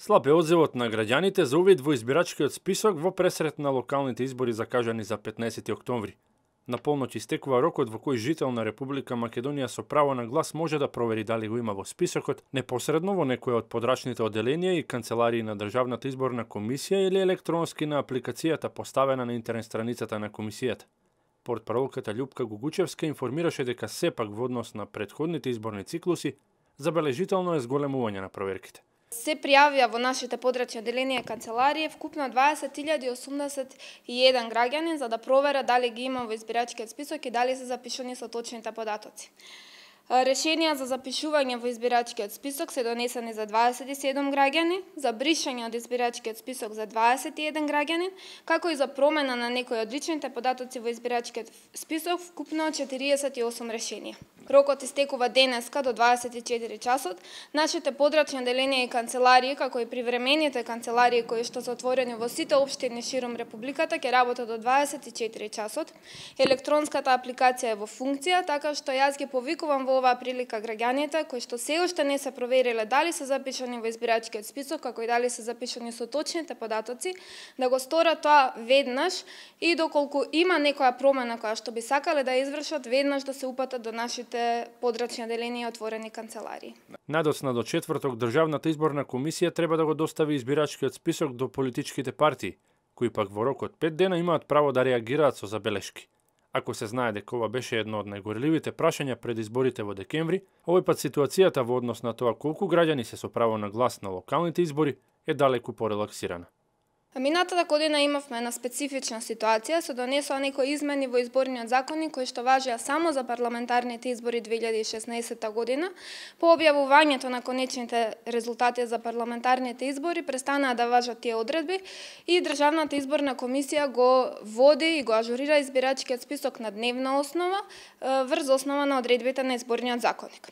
Слаб е одзивот на граѓаните за увид во избирачкиот список во пресрет на локалните избори закажани за 15 октомври. На полноќ истекува рокот во кој жител на Република Македонија со право на глас може да провери дали го има во списокот непосредно во некој од подрачните оделенија и канцеларии на Државната изборна комисија или електронски на апликацијата поставена на интернет страницата на комисијата. Портпаролката Љупка Гугучевска информираше дека сепак во однос на претходните изборни циклуси забележително е зголемување на проверките. Се пријавија во нашите подрачни оделенија канцеларија вкупно 20.081 граѓани за да проверат дали ги има во избирачкиот список и дали се запишани со точните податоци. Решенија за запишување во избирачкиот список се донесени за 27 граѓани, за бришање од избирачкиот список за 21 граѓани, како и за промена на некои од личните податоци во избирачкиот список вкупно 48 решенија. Рокот истекува денеска до 24 часот. Нашите подрачни оделенија и канцеларии, како и привремените канцеларии кои што се отворени во сите општини широм Републиката, ќе работат до 24 часот. Електронската апликација е во функција, така што јас ги повикувам во оваа прилика граѓаните кои што се уште не се провериле дали се запишани во избирачкиот список, како и дали се запишани со точните податоци, да го сторат тоа веднаш и доколку има некоја промена која што би сакале да извршат, веднаш да се упатат до нашите подрачни оделенија и отворени канцеларии. Надоцна до четврток Државната изборна комисија треба да го достави избирачкиот список до политичките партии, кои пак во рок од 5 дена имаат право да реагираат со забелешки. Ако се знае дека ова беше едно од најгорливите прашања пред изборите во декември, овој пат ситуацијата во однос на тоа колку граѓани се со право на глас на локалните избори е далеку порелаксирана. Минатата година имавме една специфична ситуација, се донесоа некои измени во изборниот законник кои што важеа само за парламентарните избори 2016 година. По објавувањето на конечните резултати за парламентарните избори престанаа да важат тие одредби и Државната изборна комисија го води и го ажурира избирачкиот список на дневна основа врз основа на одредбите на изборниот законник.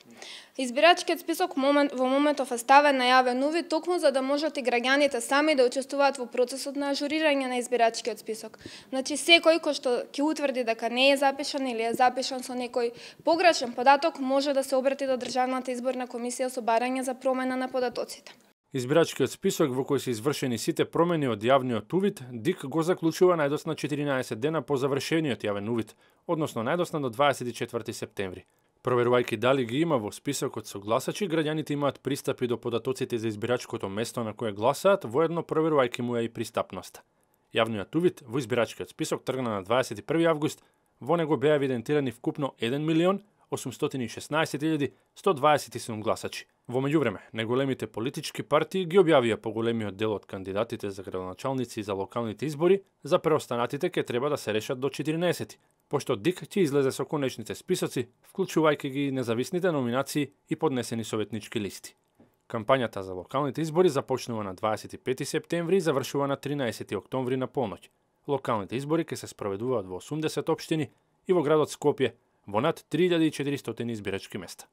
Избирачкиот список во моментов е ставен на јавен увид токму за да можат и граѓаните сами да учествуваат во процесот на ажурирање на избирачкиот список. Значи секој кој што ќе утврди дека не е запишан или е запишан со некој погрешен податок може да се обрати до Државната изборна комисија со барање за промена на податоците. Избирачкиот список во кој се извршени сите промени од јавниот увид, ДИК го заклучува најдосна 14 дена по завршениот јавен увид, односно најдосна до 24 септември. Проверувајќи дали ги има во списокот со гласачи, граѓаните имаат пристапи до податоците за избирачкото место на кое гласаат, воедно проверувајќи му ја и пристапноста. Јавниот увид во избирачкиот список тргна на 21 август, во него беа евидентирани вкупно 1.816.127 гласачи. Во меѓувреме, најголемите политички партии ги објавија поголемиот дел од кандидатите за градоначалници за локалните избори, за преостанатите ќе треба да се решат до 14, пошто ДИК ќе излезе со конечните списоци, вклучувајќи ги независните номинации и поднесени советнички листи. Кампањата за локалните избори започнува на 25 септември и завршува на 13 октомври на полноќ. Локалните избори ќе се спроведуваат во 80 општини и во градот Скопје во над 3400 избирачки места.